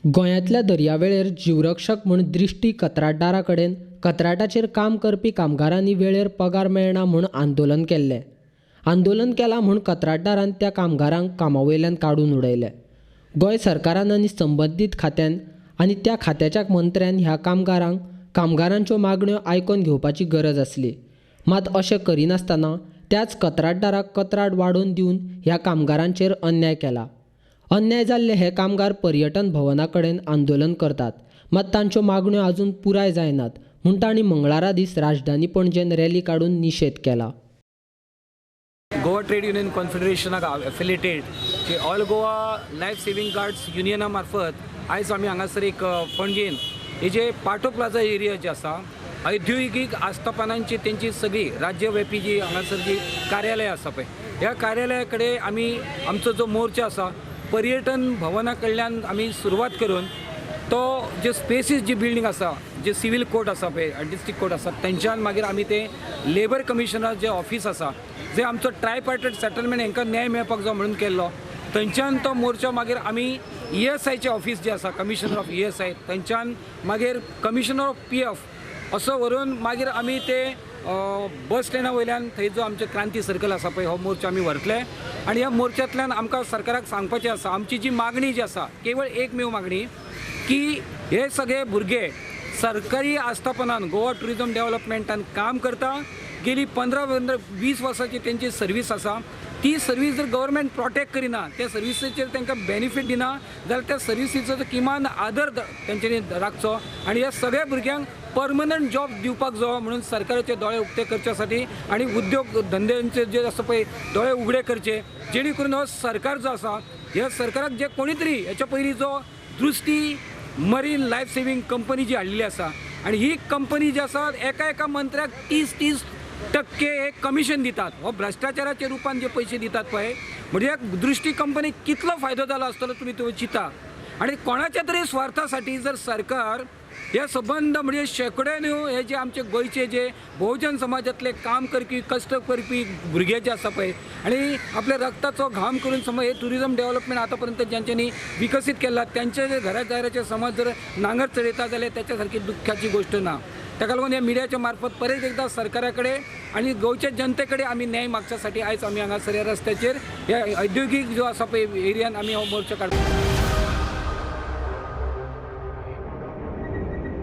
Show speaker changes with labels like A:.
A: गोंयांतल्या दर्यावेळेर जीवरक्षक म्हूण दृश्टी कंत्राटदारा कडेन कंत्राटाचेर काम करपी कामगारांनी वेळेर पगार मेळना म्हूण आंदोलन केल्लें. आंदोलन केलां म्हूण कंत्राटदारान त्या कामगारांक कामा वयल्यान काडून उडयले. गोंय सरकारान आनी संबंदीत खात्यान आनी त्या खात्याच्या मंत्र्यान ह्या कामगारांक कामगारांच्यो मागण्यो आयकून घेवपाची गरज आसली. मात अशें करिनासतना त्याच कंत्राटदाराक कंत्राट वाडोवन दिवन ह्या कामगारांचेर अन्याय केला. अन्याय जाल्ले हे कामगार पर्यटन भवना कडेन आंदोलन करतात, मात तांच्यो मागण्यो अजून पुराय जायनात म्हूण तांणी मंगळारा दीस राजधानी पणजेन रॅली काडून निशेध केला.
B: गोवा ट्रेड युनियन कॉन्फेडरेशनाक एफिलिएटेड जे all Goa life saving guards युनियना मार्फत आयज आमी हांगासर एक पणजेन हे जे पाटो प्लाझा एरिया जे आसा औद्योगीक आस्थापनांची तेंची सगळी राज्यव्यापी जी हांगासर जी कार्यालय आसा पळय ह्या कार्यालया कडेन आमी आमचो जो मोर्चा आसा पर्यटन भवना कडल्यान आमी सुरवात करून तो जे स्पेसीस जी बिल्डींग आसा जे सिवील कोर्ट आसा पळय डिस्ट्रिक्ट कोर्ट आसा तेंच्यान मागीर आमी ते लेबर कमिशनर जे ऑफीस आसा जे आमचो ट्रायपार्टायट सेटलमेंट हांकां न्याय मेळपाक जाय म्हणून केल्लो थंयच्यान तो मोर्चा मागीर आमी ESIचे ऑफीस जे आसा कमिशनर ऑफ ESI थंयच्यान मागीर कमिशनर ऑफ PF असो व्हरून मागीर आमी ते बस स्टँडा वयल्यान थंय जो आमचें क्रांती सर्कल आसा पळय हो मोर्चा आमी व्हरतले आनी ह्या मोर्चांतल्यान आमकां सरकाराक सांगपाचें आसा आमची जी मागणी जी आसा केवळ एकमेव मागणी की हे सगळे भुरगे सरकारी आस्थापनान गोवा ट्युरिजम डेव्हलपमेंटान काम करता गेली 15-20 वर्सांची तेंची सर्वीस आसा ती सर्वीस जर गव्हर्मेंट प्रोटेक्ट करिना त्या सर्विसीचेर तांकां बेनिफीट दिना जाल्यार त्या सर्विसीचो किमान आदर तेंच्यांनी राखचो आनी ह्या सगळ्या भुरग्यांक परमनंट जॉब दिवपाक जावो म्हणून सरकाराचे दोळे उक्ते करच्यासाठी आनी उद्योग धंद्यांचे जे आसा पळय दोळे उगडे करचे जेणे करून हो सरकार जो आसा ह्या सरकाराक जे कोणी तरी हेच्या पयलीं जो दृश्टी मरीन लायफ सेवींग कंपनी जी हाडलेली आसा आनी ही कंपनी जी आसा एका एका मंत्र्याक 30-30% हे कमिशन दितात हो भ्रश्टाचाराच्या रुपान जे पयशे दितात पळय म्हणजे दृश्टी कंपनीक कितलो फायदो जाला आसतलो तुमी तो चिंता आनी कोणाच्या तरी स्वार्थासाठी जर सरकार हे संबंद म्हणजे शेंकड्यांनी हे जे आमचे गोंयचे जे बहुजन समाजांतले काम करपी कश्ट करपी भुरगे जे आसा पळय आनी आपल्या रक्ताचो घाम करून समज हे ट्युरिजम डेव्हलपमेंट आतां पर्यंत ज्यांच्यांनी विकसीत केला त्यांचे जे घरा दाराचे समाज जर नांगर चडयता जाल्यार त्याच्या सारकी दुख्खाची गोश्ट ना. ताका लागून ह्या मिडियाच्या मार्फत परत एकदा सरकारा कडेन आनी गोंयच्या जनते कडेन आमी न्याय मागच्या साठी आयज आमी हांगासर ह्या रस्त्याचेर ह्या औद्योगीक जो आसा पळय एरियान आमी हो मोर्चा काडटा.